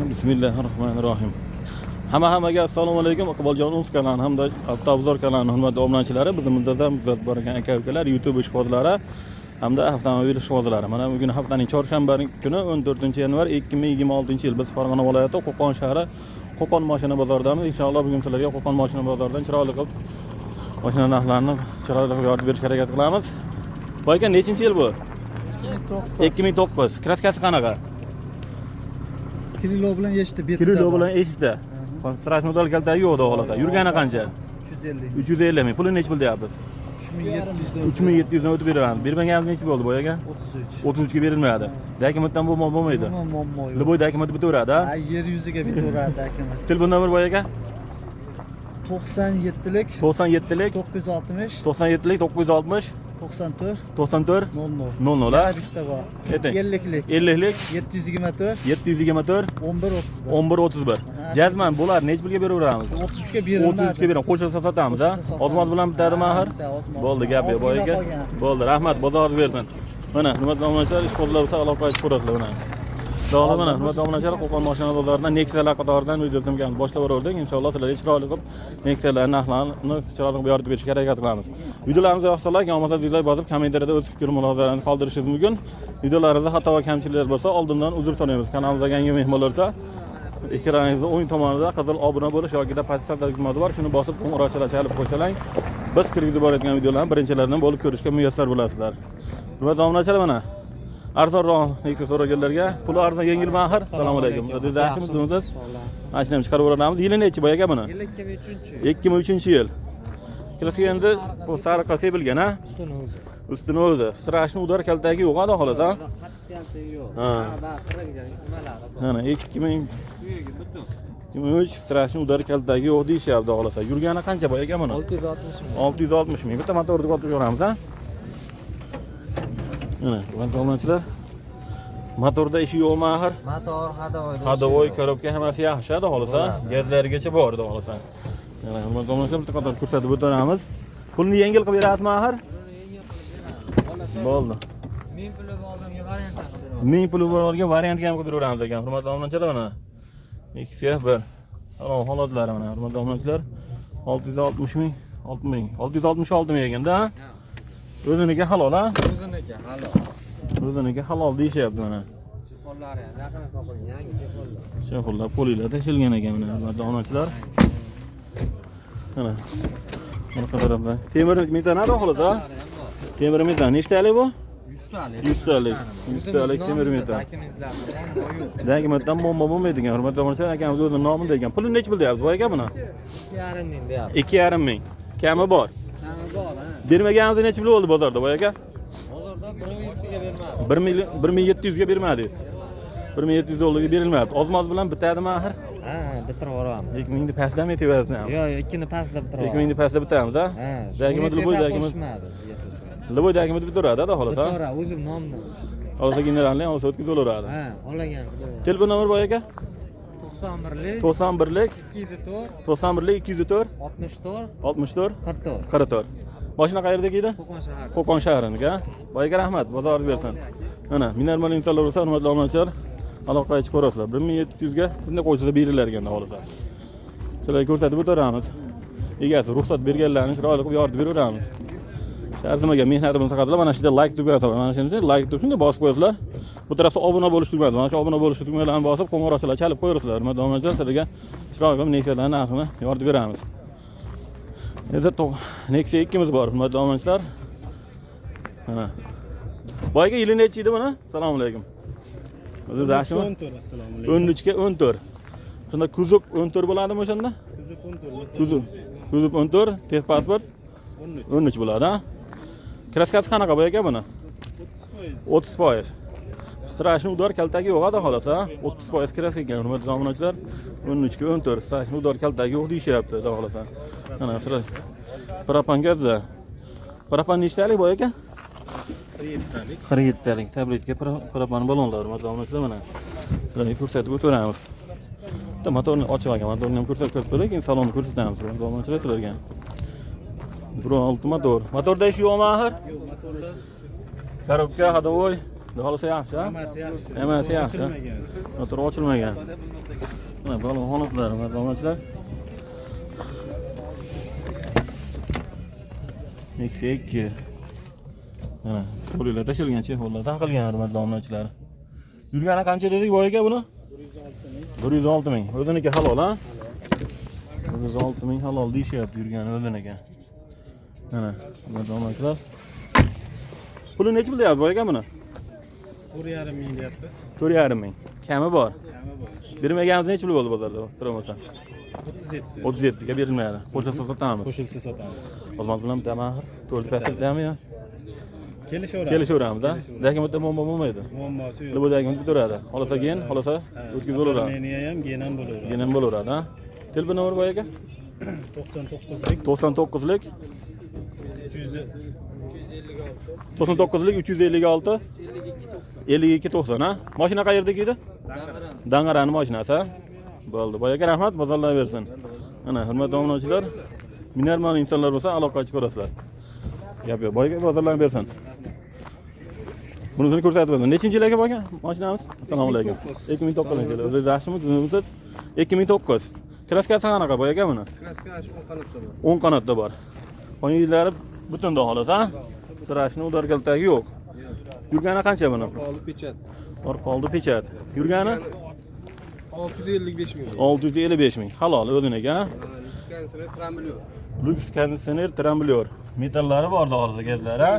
Bismillahirrohmanirrohim. Hammaga assalomu alaykum. Iqboljon Uz kanali hamda Avtoobzor kanalining hurmatli obunachilari, bizni muntazam kuzatib borgan aka ukalar, YouTube ishqibozlari hamda avtomobil ishqibozlari. Mana bugun haftaning chorshanba kuni, 14 yanvar 2026-yil, biz Farg'ona viloyati, Qo'qon shahri, Qo'qon mashina bozoridamiz. Inshaalloh, bugun sizlarga Qo'qon mashina bozoridan chiroyli qilib mashina narxlarini chiroyli qilib yoritib berishga harakat qilamiz. Bu aka, nechinchi yil bu? 2009. Краска si qanaqa? Крыло bilan eshikda betida. Крыло Bor. Bilan eshikda. Страшный удар, kaltagi yo'q, xudo xohlasa. Yurgani qancha? 350. 350 ming. Puli nechi pul deyapmiz? 3700 dan. 3700 dan o'tib beramiz. Bermaganimiz nechi bo'ldi, boy aka? 33. 33 ga berilmaydi. Dokumentdan bu muammo bo'lmaydi. Umuman muammo yo'q. Любой dokument bitaveradi, ha? Ha, yer yuziga bitaveradi dokument. Telefon nomer, boy aka? 97lik 97lik 960 97lik 960 94 94 00. 00, ha? Yana bitta bor. Ayting. 50lik 50lik 724 724 11 31. 11 31. Aha. Jazman bular nechi pulga beraveramiz? 33 ga berilmadi. 33 ga beramiz. Qo'shilsa sotamiz, ha? Qo'shilsa sotamiz. Ozmoz bilan bitadimi Ha, axir? bitta, ozmoz. Bo'ldi, gap yo'q, boy Ozgina aka. qolgan. Bo'ldi, rahmat, bozor bersin. Mana, hurmatli obunachilar, ishqibozlar bo'lsa, aloqa ko'rasizlar mana. Xudo, mana, hurmatli obunachilar, Qo'qon mashina bozoridan Nexia'lar qatoridan video boshlab boraverdik. Inshaalloh, sizlarga chiroyli qilib Nexia'lar narxlarini chiroyli qilib yoritib berishga harakat qilamiz. Videolarimiz yoqsa, like, olmasa dislike bosib, kommentariyada o'z fikr mulohazalaringizni qoldirishingiz mumkin. Videolarimizda xato va kamchiliklar bo'lsa, oldindan uzr so'raymiz. Kanalimizga yangi mehmonlar bo'lsa, ekraningizni o'ng tomonida qizil obuna bo'lish yoki подписаться tugmasi bor. Shuni bosib, qo'ng'iroqchalar chalib qo'ysalang, biz kirgizib borayotgan videolarni birinchilardan bo'lib ko'rishga muyassar bo'lasizlar. Hurmatli obunachilar, mana arzonroq Nexia so'raganlarga, puli arzon, yengil axir. Assalomu alaykum. O'zingiz yaxshimisiz? Mana shuni ham chiqarib yuboramiz. Yili nechi, boy aka, buni? Yil 2003. 2003-yil. Краска endi bu sariqqa sepilgan, ha? Ustini o'zi. Ustini o'zi. Страшный удар, kaltagi yo'q, xudo xohlasa. Qattiq yo'q. Ha. Ha, qirilgan nimalari bor. Mana 2000 Kuyugi butun. 2003, страшный удар, kaltagi yo'q deyishyapti, xudo xohlasa. Yurgani qancha, boy aka, buni? 660 ming. 660 ming. Bitta motorni otib ko'ramiz, ha? Mana, hurmatli obunachilar. Motorda ishi yo'qmi axir? Motor, ходовой. Ходовой, коробка hammasi yaxshi, xudo xohlasa. Bo'ladi. Gazlarigacha bor, xudo xohlasa. Mana, hurmatli obunachilar, bitta qator ko'rsatib o'tamiz. Pulni yengil qilib berasizmi axir? Bo'ldi. 1000 puli bor odamga variant qilib beraman. 1000 puli bor olgan variantga ham qilib beraveramiz ekan. Hurmatli obunachilar, mana. Nexia 1. Salom holatlari mana, hurmatli obunachilar. 660 ming, 6 ming, 666 ming ekanda. O'ziniki halol, ha? O'ziniki halol. O'ziniki halol deyishyapti mana. Чехол lari ham yaqin topilgan, yangi чехол lar. Чехол lar qo'linglar tashilgan ekan, mana, hurmatli obunachilar. Mana. Bunaqa tarafdan. Temir metan, xolos, ha? Temir metan. Nechtalik bu? 100 talik. 100 talik. 100 talik temir metan. Dokumentlar muammo yo'q. Dokumentdan muammo bo'lmaydigan, hurmatli obunachilar, akamiz o'zini nomida ekan. Puli nechi pul deyapsiz, boy aka, buni? 2,5 ming deyapti. 2,5 ming. Kami bor. Kami bor, ha. Bermaganimizda nechi pul bo'ldi bozorda, boy aka? Bozorda 1,7 ga bermadi. 1 million 1700 ga bermadingiz. 1700 dollarga berilmayapti. Ozmoz bilan bitadimi axir? Ha, bitirib yuboramiz. 2000 ni pastdan yetaverasiz ham. Yo'q, yo'q, ikkini pastda bitirib 2000 ni pastda bitamiz, ha? Ha. Dokument, любой dokument. Qo'shmadi. Любой dokument bitaveradi, xudo xohlasa. Bitaveradi, o'zim nomimdan. Xohlasa generalni ham olsa o'tkazib olaveradi. Ha, olagan. Telefon nomer, boy aka? 91lik 91lik 204 91lik 204 64 64 44. 44. Mashina qayerda edi? Qo'qon shahri. Qo'qon shahriniki, ha? Boy aka, rahmat, bozoringiz bersin. Mana, minormal insonlar bo'lsa, hurmatli obunachilar, aloqaga chiqib ko'rasizlar. 1700 ga bunday qo'ysa berilar ekan, xohlasa. Sizlarga ko'rsatib o'taramiz. Egasi ruxsat berganlarini chiroyli qilib yoritib beraveramiz. Arzimagan mehnatimizni qadrlab, mana shu yerda like tugmasi bor. Mana shuni like deb shunday bosib qo'yasizlar. Bu tarafda obuna bo'lish tugmasi. Mana shu obuna bo'lish tugmalarini bosib, qo'ng'iroqchalar chalib qo'yasizlar. Hurmatli obunachilar, sizlarga chiroyli qilib Nexia'larning narxini yoritib beramiz. Endi Nexia ikkimiz bor, hurmatli obunachilar. Mana. Boyga yili nechi edi buni? Assalomu alaykum. O'zingiz yaxshimi? 14, assalomu alaykum. 13 ga 14. Shunda kuzov 14 bo'ladimi o'shanda? Kuzov 14. Kuzov 14, техпаспорт 13. 13 bo'ladi, ha? Краска si qanaqa, boy aka, buni? 30%. 30%. Страшный удар, kaltagi yo'q, xudo xohlasa. 30% краска ekan, hurmatli obunachilar. 13 ga 14. Страшный удар, kaltagi yo'q deyishyapti, xudo xohlasa. Mana sizlar propan gazda. Propan nechtalik, boy aka? 47 talik. 47 talik tabletka propan ballonlar, hurmatli obunachilar, mana. Sizlarga ko'rsatib o'tamiz. Bitta motorni ochiq ekan, motorni ham ko'rsatib ko'rsatib, keyin salonni ko'rsatamiz, hurmatli obunachilar, sizlarga. 1.6 motor. Motorda ish yo'qmi axir? Yo'q, motorda Коробка, ходовой, xudo xohlasa yaxshi, ha? Hammasi yaxshi. Hammasi yaxshi. Ochilmagan. Motor ochilmagan. Balon holatlari, hurmatli. Nexia 2. Mana, qo'linglar tashalgan, chexollar taqilgan, hurmatli obunachilar. Yurgani qancha dedik boy aka buni? 106 ming. O'ziniki halol, ha? 106 ming halol deyishyapti yurgani o'ziniki. Mana, hurmatli obunachilar. Puli nechi pul deyapti boy aka buni? 4,5 ming deyapmiz. 4,5 ming. Kami bor. Kami bor. Bermaganimiz nechi pul bo'ldi bozorda? So'ramasa. 37. 37 ga berilmaydi. Qo'shilsa sotamiz. Qo'shilsa sotamiz. Xizmat bilan bitta axir. To'rt pastdami yo? Kelishaveramiz. Kelishaveramiz, a? Dokumentda muammo bo'lmaydi. Muammosi yo'q. Любой dokument bitaveradi. Xohlasa gen, xohlasa o'tkazib bo'laveradi. Meni ham, gen ham bo'laveradi. Gen ham bo'laveradi, a? Telefon nomeri boy aka? 99lik 99lik 300 99lik 356 52 90, ha? Mashina qayerdagi edi? Dang'arani mashinasi, ha? Bo'ldi. Boy aka rahmat, bozorlar bersin. Mana hurmatli obunachilar, minerman insonlar bo'lsa aloqa chiqarasizlar. Gap yo'q. Boy aka bozorlar bersin. Bunisini ko'rsatib o'tsin. Nechinchi yil aka boy aka mashinamiz? Assalomu alaykum. 2009-yil. O'zingiz yaxshimi? Tuzukmisiz? 2009. Kraskasi qanaqa boy aka buni? Kraska shu 10 qanotda bor. 10 qanotda bor. Qonyilari butun xolos, ha? Sirashni udar kaltagi yo'q. Yurgani qancha buni? Olib pechat. Orqa oldi pechat. Yurgani 655 ming. 655 ming. Halol o'ziniki, ha? Lyuks konditsioner tramblyor. Lyuks konditsioner tramblyor. Metallari bor xolos gazlar, ha?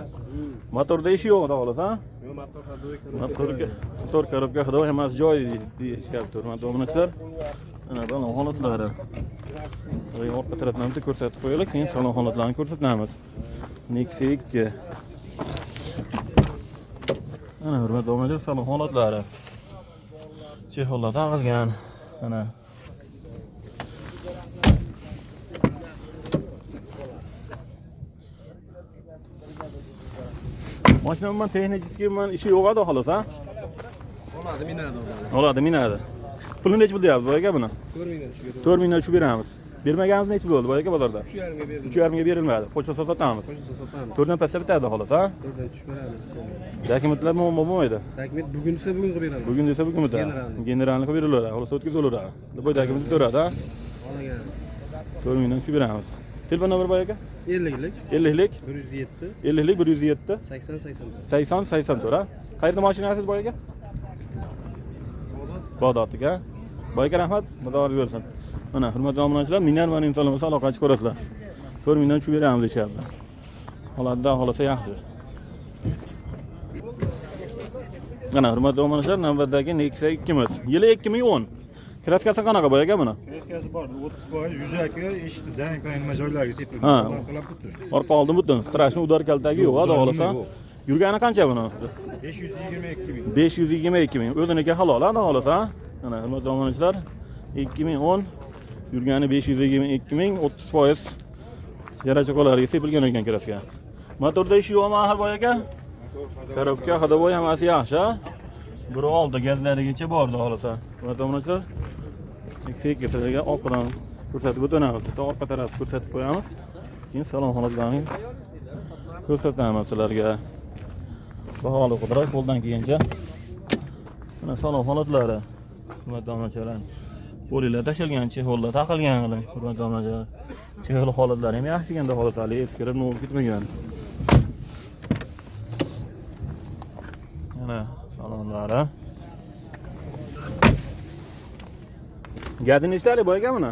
Motorda ishi yo'q xolos, ha? Yo'q, motor ходовой. Motor korobka ходовой hammasi joyida deyishyapti hurmatli obunachilar. Mana balon holatlari. Orqa tarafdan bitta ko'rsatib qo'yaylik, keyin salon holatlarini ko'rsatamiz. Nexia 2. Mana hurmatli obunachilar, salon holatlari. Chexollar taqilgan. Mana mashina umuman texnik umuman ishi yo'q edi xolos, ha? Oladi, minadi oladi. Oladi, minadi. Pulini nechi pul deyapti boy aka buni? 4 mingdan tushib 4 mingdan tushib beramiz. Bermaganimiz nechi bo'ldi boy aka bozorda? 3,5 ga berdim. 3,5 ga berilmadi. Qo'shilsa sotamiz. Qo'shilsa sotamiz. 4dan pastda bitadi xolos, ha? 4dan tushib beramiz. Dokumentlar muammo bo'lmaydi. Dokument bugun desa bugun qilib beramiz. Bugun desa bugun bitadi. Generalniy. Generalni qilib berilaveradi. Xolos o'tkazilaveradi. Boy dokument bitaveradi, ha? Olagan. 4 mingdan tushib beramiz. Telefon nomeri boy aka? 50lik 50lik 107 50lik 107 80 84. 80 84, ha? Qayerda mashinasiz boy aka? Bag'dodga. Ha? Boy aka rahmat, xudo bersin. Mana hurmatli obunachilar, minervan insonlar bo'lsa aloqa chiqib ko'rasizlar. 4 mingdan tushib beramiz deyishyapti. Holatda xolasa yaxshi. Mana hurmatli obunachilar, navbatdagi Nexia 2miz. Yili 2010. Kraskasi qanaqa boy aka buni? Kraskasi bor, 30%, yuzaki eshikni zang pang nima joylariga sepilgan. Ha. Qilib butun. Orqa oldin butun. Strashni udar kaltagi yo'q, xudo xolasa. Yo'q. Yurgani qancha buni? 522 ming. 522 ming. O'ziniki halol, xudo xolasa. Mana hurmatli obunachilar, 2010 yurgani 522 ming, 30% yara cho'qolariga sepilgan ekan kraska. Motorda ishi yo'qmi axir boy aka? Korobka, ходовой hammasi yaxshi, ha? Biri oldi gazlarigacha bor xudo xolasa. Hurmatli obunachilar, Nexia sizlarga orqadan ko'rsatib o'tamiz. Bitta orqa tarafni ko'rsatib qo'yamiz. Keyin salon holatlarini ko'rsatamiz sizlarga. Baholi qudrat qo'ldan kelgancha. Mana salon holatlari. Hurmatli obunachilar. Qo'linglar tashalgan, chexollar taqilgan qiling, hurmatli obunachilar. Chexol holatlari ham yaxshi ekanda xolos, hali eskirib nima bo'lib ketmagan. Mana salonlari. Gazi nechtalik boy aka buni?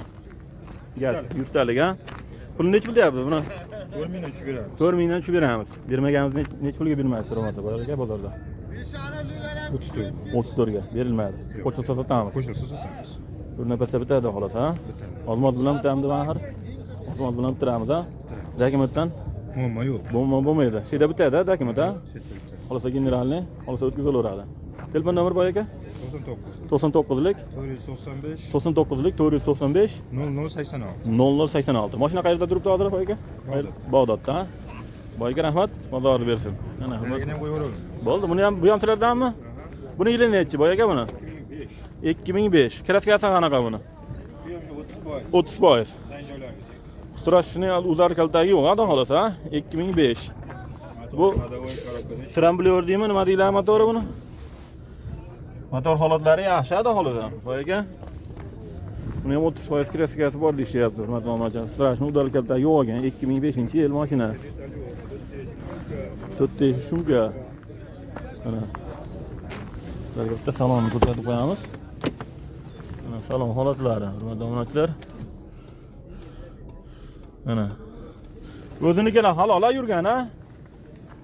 Gaz 100 talik, ha? Pulini nechi pul deyapsiz buni? 4 mingdan tushib beramiz. 4 mingdan tushib beramiz. Bermaganimiz nechi pulga bermaysiz so'ramasa boy aka bozorda? 34. 34 ga berilmaydi. Qo'shilsa sotamiz. Qo'shilsa sotamiz. To'rtdan pastda bitadi xolos, ha? Bitadi. Ozmot bilan bitamdi axir. Ozmot bilan bitiramiz, ha? Dokumentdan Muammo yo'q. muammo bo'lmaydi. Shu yerda bitadi, dokument, ha? Chetda bitadi. Xolos generalniy, xolos o'tkazilaveradi. Telefon nomeri boy aka? 99 99lik 495 99lik 495 0086. 0086. Mashina qayerda turibdi hozir boy aka? Bag'dodda. Bag'dodda, ha? Boy aka rahmat, bozor bersin. Mana hurmat. Narigini ham qo'yaveramiz. Bo'ldi, buni ham bu ham sizlardanmi? Buni yili nechi boy aka buni? 2005. 2005. Kraskasi qanaqa buni? Bu ham shu 30%. 30%. Zang joylariga. Strashni udar kaltagi yo'q, xudo xolasa, ha? 2005. Bu Ходовой korobkada ish. tramblyor deymi, nima deyiladi motori buni? Motor holatlari yaxshi, xudo xolasa. Boy aka. Buni ham 30% kraskasi bor deyishyapti, hurmatli obunachilar. Страшный удар kaltagi yo'q ekan. 2005-yil mashina. To'rtta shumka. Mana. Sizlarga bitta salonni ko'rsatib qo'yamiz. Mana salon holatlari, hurmatli obunachilar. Mana. O'zinikilar halol yurgan, ha?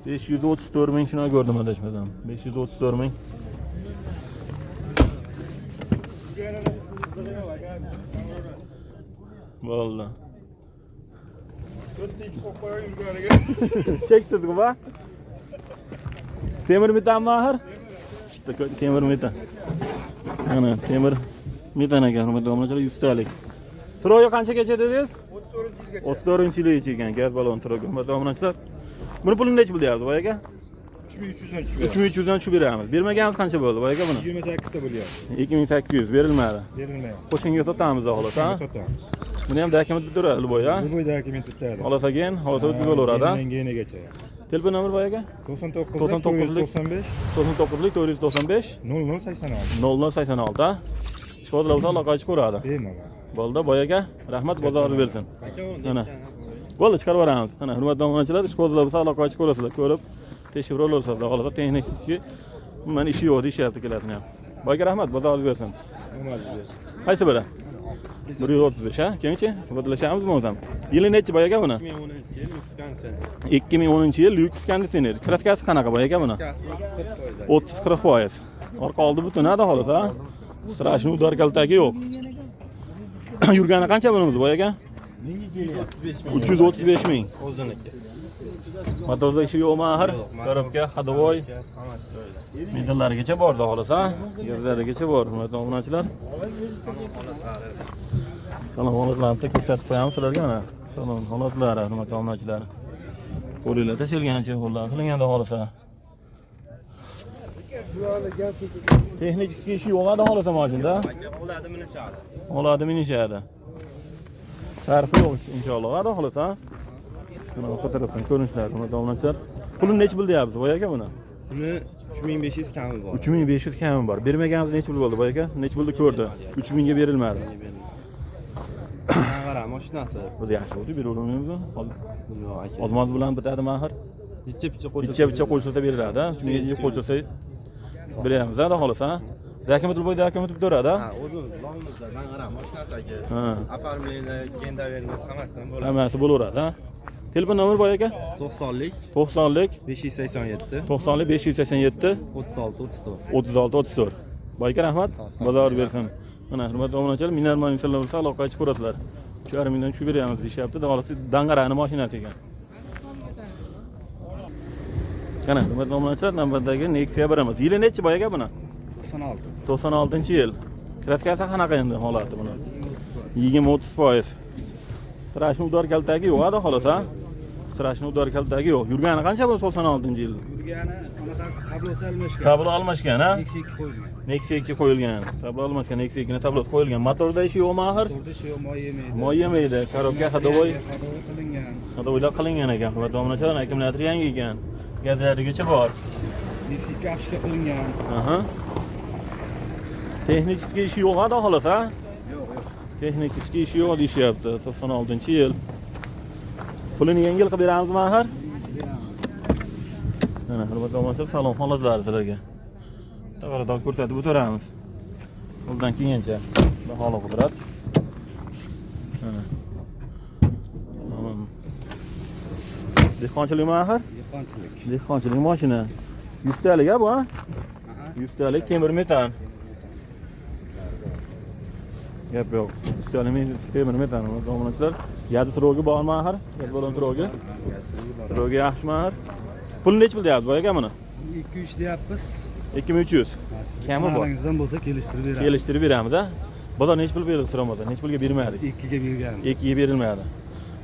534 ming shuna ko'rdim adashmasam. 534 ming. Bo'ldi. To'rtta ikki qo'yib qo'ying yurganiga. Cheksiz ku, ba? Temir metanmi axir? Bitta temir metan. Mana temir metan ekan, hurmatli obunachilar, 100 talik. Сроги qanchagacha dedingiz? 34-yilgacha. 34-yilgacha ekan gaz balon сроги, hurmatli obunachilar. Buni pulini nechi pul deyapti, boy aka? 3300 dan tushib 3300 dan tushib beramiz. Bermaganimiz qancha bo'ldi, boy aka buni? 28 ta bo'lyapti. 2800 berilmadi. Berilmayapti. Qo'shinga sotamiz xolos, ha? Sotamiz. Buni ham dokument turadi, boy, ha? Bu dokument bitadi. Xolos keyin, xolos o'tkazib bo'laveradi, ha? Keyinigacha. Telefon nomer boy aka? 99 99 95 99 495 0086. 0086, ha? Ishqibozlar bo'lsa aloqa ko'radi. Bemalol. Bo'ldi, boy aka, rahmat, bozorni bersin. Mana. Bo'ldi, chiqarib yuboramiz. Mana, hurmatli obunachilar, ishqibozlar bo'lsa aloqa ko'rasizlar, ko'rib tekshirib olasizlar. Xudo xohlasa texnik ishi, umuman ishi yo'q deyishyapti ikkalasini ham. Boy aka, rahmat, bozorni bersin. Qaysi biri? 135, ha? Keyinchi suhbatlashamiz bo'lmasam. Yili nechi boy aka buni? 2010-yil lyuks konditsioner. 2010-yil lyuks konditsioner. Kraskasi qanaqa boy aka buni? 30-40%. 30-40%. Orqa oldi butun, ha, xolos, ha? Страшный удар kaltagi yo'q. Yurgani qancha bunimiz boy aka? 335 ming. O'ziniki. Motorda ishi yo'qmi axir? Korobka, ходовой, Hammasi joyida. medallarigacha bor, xolos, ha? Yerlarigacha bor, hurmatli obunachilar. Salom holatlarini bitta ko'rsatib qo'yamiz sizlarga mana. Salom holatlari, hurmatli obunachilar. Qo'linglar tashalgancha qo'llar qilinganda xolos, ha. Texnik ishi yo'q edi xolos mashinada. Aka oladi minishadi. Oladi minishadi. Sarfi yo'q inshaalloh, xudo xohlasa. Ha? Mana orqa tarafdan ko'rinishlari, hurmatli obunachilar. Pulini nechi pul deyapsiz, boy aka buni? Buni 3500 kami bor. 3500 kami bor. Bermaganimiz nechi pul bo'ldi, boy aka? Nechi pulni ko'rdi? 3000 ga berilmadi. Qara, mashinasi. O'zi yaxshi bo'ldi, beravermaymiz. Yo'q aka. Ozmoz bilan bitadi axir. Bitta bitta qo'shilsa. Bitta bitta qo'shilsa beriladi, ha? Shunga qo'shilsa beramiz, xudo xohlasa, ha? Dokument bo'y dokument turadi, ha? Ha, o'zimiz nomimizda qara, mashinasi aka. Ha. Оформление, gendaverimiz hammasidan bo'ladi. Hammasi bo'laveradi, ha? Telefon nomer boy aka? 90lik 90lik 587 90lik 587 36 34. 36 34. Boy aka rahmat. Bozor bersin. Mana hurmatli obunachilar, minermal insonlar bo'lsa aloqa chiqib ko'rasizlar. 3,5 mingdan tushib beryapmiz deyishyapti. Xohlasa Dang'arani mashinasi ekan. Qani, hurmatli obunachilar, navbatdagi Nexia birimiz. Yili nechi boy aka buni? 96. 96-yil. Kraskasi qanaqa endi holati buni? 20-30%. Страшный удар kaltagi yo'q, xudo xohlasa, ha? Страшный удар kaltagi yo'q. Yurgani qancha bu 96-yil? Yurgani anaqasi tablosi almashgan. Tablo almashgan, ha? Nexia 2 qo'yilgan. Nexia 2 qo'yilgan. Tablo almashgan, Nexia 2 ni tablosi qo'yilgan. Motorda ishi yo'qmi axir? Motorda ishi yo'q, moy yemaydi. Moy yemaydi. Korobka ходовой, Ходовой qilingan. ходовойlar qilingan ekan. Hurmatli obunachilar, akkumulyator yangi ekan. Gazlarigacha bor. Nexia 2 обшивка qilingan. Aha. Texnik ishi yo'q, xudo xohlasa, ha? Yo'q, yo'q. Texnik ishi yo'q deyishyapti. 96-yil. Pulini yengil qilib beramizmi axir? Mana hurmatli obunachilar, salom holatlari sizlarga. To'g'ridan ko'rsatib o'tiramiz. Qo'ldan kelgancha. Baholi qudrat. Mana. Tamam. Dehqonchilikmi axir? Dehqonchilik. Dehqonchilik mashina. 100 talik ha bu, ha? 100 talik temir metan. Gap yo'q. 100 talik temir metan obunachilar. Gaz сроги bormi axir? Gaz balon сроги. Сроги yaxshimi axir? Pulni nechi pul deyapsiz boy aka buni? 2-3 deyapmiz. 2300. Kami bor. Kanalingizdan bo'lsa kelishtirib beramiz. Kelishtirib beramiz, ha? Bozor nechi pul berdi so'ramasa? Nechi pulga bermadik? 2 ga bergan. 2 ga berilmadi.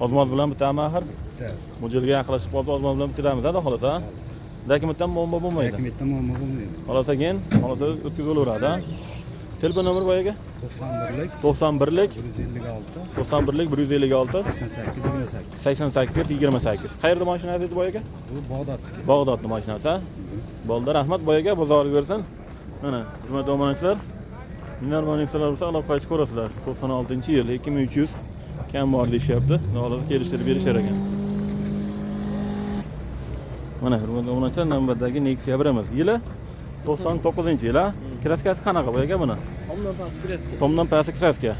Ozmoz bilan bitami axir? Bitta. Mo'ljalga yaqinlashib qoldi, ozmoz bilan bitiramiz, xudo xohlasa, ha? Dokumentdan muammo bo'lmaydi. Dokumentda muammo bo'lmaydi. Xohlasa keyin, xohlasa o'tkazib bo'laveradi, ha? Telefon nomer boy aka? 91lik 91lik 156 91lik 156 88 28. 88 28. Qayerda mashinasi edi boy aka? Bu Bag'dodniki. Bag'dodni mashinasi, ha? Bo'ldi, rahmat boy aka, bozor bersin. Mana, hurmatli obunachilar, Normal Nexia'lar bo'lsa aloqa qilib ko'rasizlar. 96-yil 2300 kam bor deyishyapti. Xohlasa kelishtirib berishar ekan. Mana hurmatli obunachilar, navbatdagi Nexia birimiz. Yili 99-yil, a? Kraskasi qanaqa bu aka buni? Tomdan past kraska. Tomdan pasti kraska.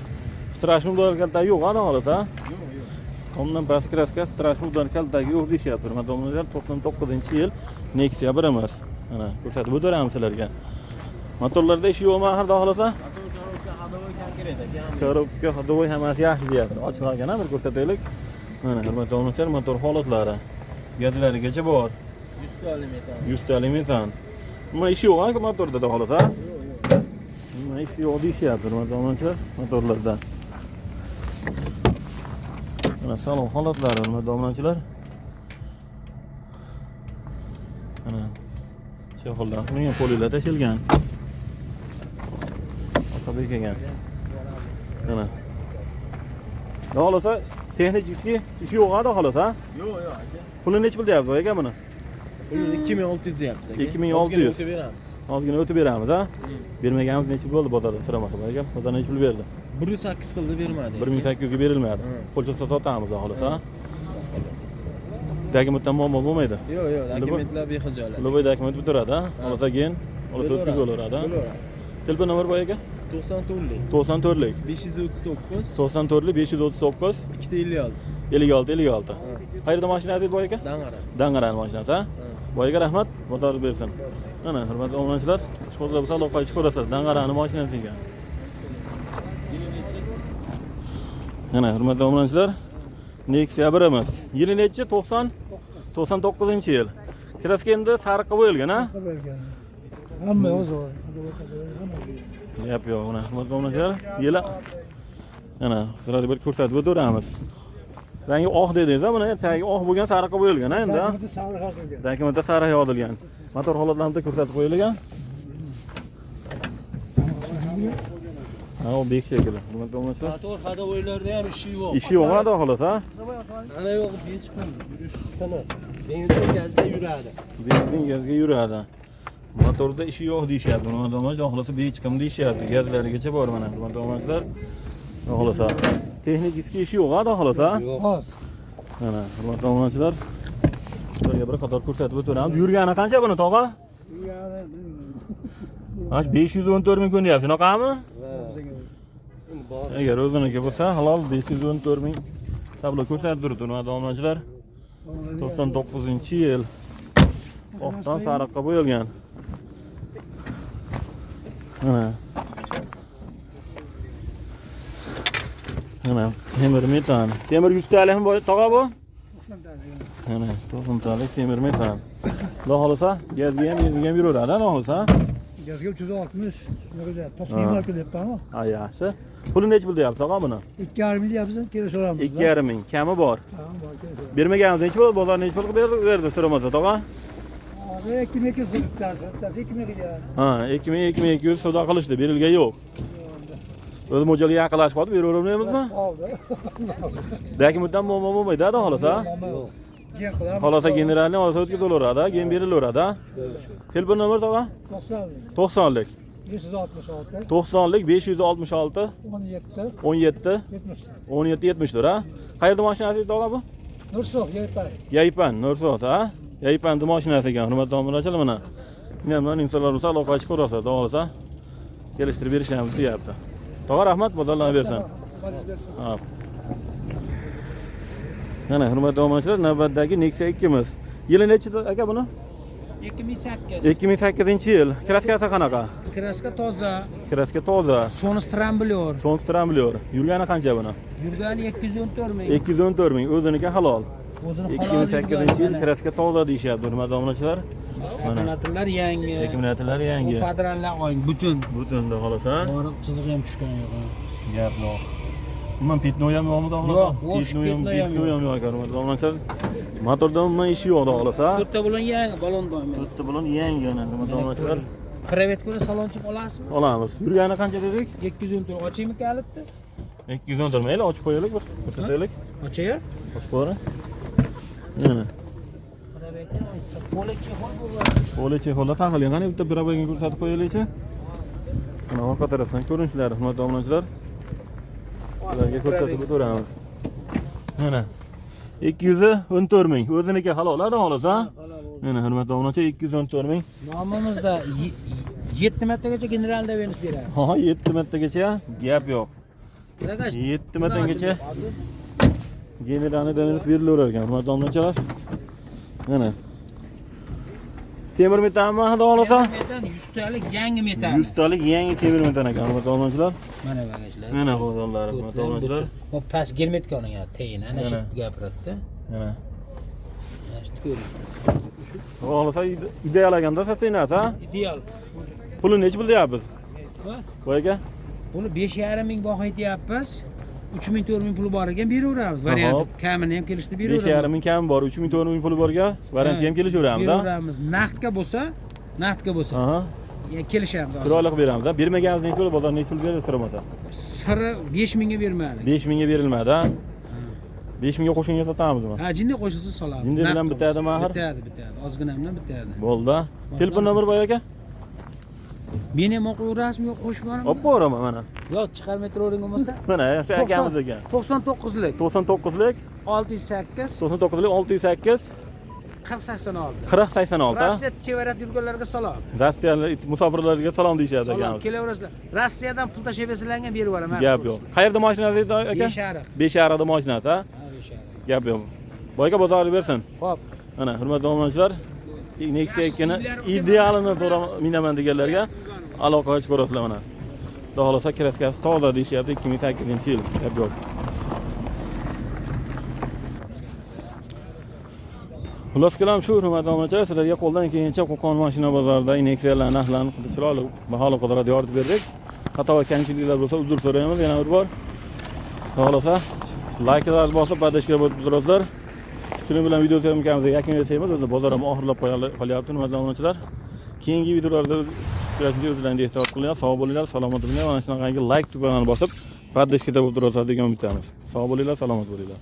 Страшный удар kaltagi yo'q, xudo xohlasa. Yo'q, yo'q. Tomdan pasti kraska, страшный удар kaltagi yo'q deyishyapti. Hurmatli obunachilar, 99-yil Nexia birimiz. Mana ko'rsatib o'tamiz sizlarga. Motorlarda ish yo'qmi xudo xohlasa? Motor, korobka, ходовой konkret aka. Korobka, ходовой hammasi yaxshi deyapti. Ochilgan bir ko'rsataylik. Mana hurmatli obunachilar, motor holatlari. Gazlarigacha bor. 100 talik metan. 100 talik metan. Nima ishi yo'q ha motorda xudo xohlasa? Yo'q, yo'q. Nima ishi yo'q deyishyapti hurmatli obunachilar motorlarda. Mana salon holatlari hurmatli obunachilar. Mana чехол dan qilingan, polilar tashilgan. Orqa bekingan. Mana. Xudo xohlasa texnik ishi yo'q xudo xohlasa? Yo'q, yo'q aka. Puli nechi pul deyapti aka buni? Buni 2600 deyapmiz aka. 2600. Ozgina o'tib beramiz. Ozgina o'tib beramiz, ha? Bermaganimiz nechi pul bo'ldi bozorda so'ramasa aka? Bozor nechi pul berdi? 1.8 qildi, bermadi. 1800 ga berilmadi. Qo'lcha sotamiz xudo xohlasa. Dokumentdan muammo bo'lmaydi. Yo'q, yo'q, dokumentlar bexijolat. Любой dokument bitiradi, ha? Olsa keyin olsa o'tkazib bo'laveradi, ha? Bo'laveradi. Telefon nomer bor aka? 94lik 94lik 539 94lik 539 256 56 56. Qayerda mashinangiz bor aka? Dang'ara. Dang'arani mashinasi, ha? Boyga rahmat, bozor bersin. Mana hurmatli obunachilar, ishqibozlar bo'lsa aloqa chiqib ko'rasizlar, Dang'arani mashinasi ekan. Mana hurmatli obunachilar, Nexia birimiz. Yili nechi? 90 99-yil. Kraska endi sariqqa bo'yalgan, ha? Hamma o'zi. Gap yo'q, mana hurmatli obunachilar, yili mana sizlarga bir ko'rsatib o'tamiz. Rangi oq dedingiz, ha? Buni tagi oq bo'lgan, sariqqa bo'yalgan, ha endi? Sariq yozilgan. Dokumentda sariq yozilgan. Motor holatlarini bitta ko'rsatib qo'yilgan. Ha, u bek shekilli. Hurmatli obunachilar. Motor ходовой larda ham ishi yo'q. Ishi yo'q, xudo xohlasa, ha? Ana yo'q, hech kim yurish tiniq. Benzin gazga yuradi. Benzin gazga yuradi. Motorda ishi yo'q deyishyapti. Hurmatli obunachilar, xohlasa bechiqim deyishyapti. Gazlarigacha bor mana hurmatli obunachilar. Xohlasa texnik ishi yo'q, xudo xohlasa. Xo'p. Mana hurmatli obunachilar, sizlarga bir qator ko'rsatib o'tamiz. Yurgani qancha buni tog'a? Mana 514 ming ko'ryapti, shunaqami? Agar o'ziniki bo'lsa, halol 514 ming tablo ko'rsatib turibdi hurmatli obunachilar. 99-yil. Oqdan sariqqa bo'yalgan. Mana. Mana temir metan. Temir 100 talikmi bu tog'a bu? 90 talik. Mana 90 talik temir metan. Xudo xohlasa gazga ham benzinga ham yuraveradi, xudo xohlasa. Gazga 360, shunaqa deyapti. Toshkent marka deyapman. Ha, yaxshi. Puli nechi pul deyapsiz og'a buni? 2,5 ming deyapsiz, kelishaveramiz. 2,5 ming kami bor. Tamam, bor, kelishaveramiz. Bermaganimiz nechi bo'ladi? Bozor nechi pul qilib berdi so'ramasa tog'a? Hozir 2200 qilib bittasi, bittasi 2000 qilgan. Ha, 2000 2200 savdo qilishdi, berilgan yo'q. O'zi mo'ljalga yaqinlashib qoldi, beravermaymizmi? Qoldi. Dokumentdan muammo bo'lmaydi, xudo xohlasa. Gen qilamiz. Xohlasa generalni olsa o'tkazilaveradi, gen berilaveradi. Telefon nomer tog'a? 90lik. 90lik. 566 90lik 566 17 17 70. 17 74, ha? Qayerda mashinasi tog'a bu? Nursof, Yaypan. Yaypan, Nursof, ha? Yaypanning mashinasi ekan, hurmatli obunachilar mana. Mana insonlar bo'lsa aloqa chiqib ko'rasa, xudo xohlasa kelishtirib berishamiz deyapti. Tog'a rahmat, bozorlarni bersin. Ha. Mana hurmatli obunachilar, navbatdagi Nexia 2miz. Yili nechi aka buni? 2008. 2008-yil. Kraskasi qanaqa? Kraska toza, Kraska toza. Sonus tramblyor. Sons tramblyor. Yurgani qancha buni? Yurgani 214 ming. 214 ming. O'ziniki halol. O'zini halol 2008-yil kraska toza deyishyapti hurmatli obunachilar. Mana Akkumulyatorlar yangi. akkumulyatorlar yangi. Bu padranlar oyn butun. Butun xohlasa. Boriq chizig'i ham tushgan yo'q. Gap yo'q. Umuman pitno ham yo'qmi xohlasa? Yo'q, Pitno ham, pitno ham pitno ham yo'q ekan hurmatli obunachilar. Motorda umuman ishi yo'q xohlasa. To'rtta balon yangi, balon doim. To'rtta balon yangi ana hurmatli obunachilar. Provet ko'ra salonchik olasizmi? Olamiz. Yurgani qancha dedik? 214 ochaymi kalitni? 214 mayli, ochib qo'yaylik bir. Ko'rsataylik. Ochay. Ochib qo'ying. Mana. Qo'li chexol bo'lgan. Qo'li chexollar taqilgan. Qani bitta probegini ko'rsatib qo'yaylikchi. Mana orqa tarafdan ko'rinishlari, hurmatli obunachilar. Sizlarga ko'rsatib o'tamiz. Mana 214 ming. O'ziniki halol, adam xolos, ha? Mana hurmatli obunachilar, 214 ming. Nomimizda 7 martagacha general Venus beradi. Ha, 7 martagacha gap yo'q. 7 martagacha generalni Venus berilaverar ekan, hurmatli obunachilar. Mana. Temir metanmi, xudo xohlasa? Metan 100 talik yangi metan. 100 talik yangi temir metan ekan, hurmatli obunachilar. Mana bagajlar. Mana bozorlar, hurmatli obunachilar. Bu past germetika olingan tayin ana shu Mana. gapiradi-da. Mana. Mana shu ko'ring. Xudo xohlasa ideal ekanda satsinasi, ha? Ideal. Puli nechi pul deyapmiz? Ha? Voy aka. Buni 5,5 ming baho aytyapmiz. 3 ming 4 ming puli bor ekan beraveramiz. Varianti Hop. kamini ham kelishdi beraveramiz. 5,5 ming kam bor, 3 ming 4 ming puli borga variantga ham kelishaveramiz, ha? Beraveramiz. Naqdga bo'lsa, naqdga bo'lsa. Aha. Ya kelishamiz. hozir. Chiroyli qilib beramiz, ha? Bermaganimiz nechi pul, bozor nechi pul beradi so'ramasa? Siri 5 mingga bermadik. 5 mingga berilmadi, ha? 5 mingga qo'shganga sotamizmi? Ha, jinday qo'shilsa solamiz. Jinday bilan Naqd bitadimi bo'lsa. axir? Bitadi, bitadi. Ozgina bilan bitadi. Bo'ldi. Telefon nomer bor aka? Meni ham o'qiyverasizmi yo'q qo'shib boraman? Olib boraman mana. Yo'q, chiqarmay turavering bo'lmasa. Mana yaxshi akamiz ekan. 99lik 99lik 608 99lik 608 4086. 40 86. Rossiya chevarada yurganlarga salom. Rossiyalik musofirlarga salom deyishadi Salom, akamiz. kelaverasizlar. Rossiyadan pul tashlab bersalar ham berib yuboraman. Gap yo'q. Qayerda mashinasi edi aka? Beshariq. Beshariqda mashinasi, ha? Ha, Beshariq. Gap yo'q. Boy aka bozorni bersin. Xo'p. Mana hurmatli obunachilar, Nexia 2 ni idealini so'ra minaman deganlarga aloqaga chiqib ko'rasizlar mana. Xudo xohlasa kraskasi toza deyishyapti 2008-yil. Gap yo'q. Xullas kalom shu hurmatli obunachilar, sizlarga qo'ldan kelgancha Qo'qon mashina bozorida Nexia'lar narxlarini chiroyli baholi qudrat yoritib berdik. Xato va kamchiliklar bo'lsa uzr so'raymiz yana bir bor. Xudo xohlasa layklar bosib, поддержка bo'lib turasizlar. Shuning bilan video syomkamizni yakunlaymiz. O'zi bozor ham oxirlab qolyapti, hurmatli obunachilar. Keyingi videolarda uchrashguncha o'zlaringizni ehtiyot qilinglar, sog' bo'linglar, salomat bo'linglar. Mana shunaqangi layk tugmasini bosib, поддержка bo'lib turasizlar degan umiddamiz. Sog' bo'linglar, salomat bo'linglar.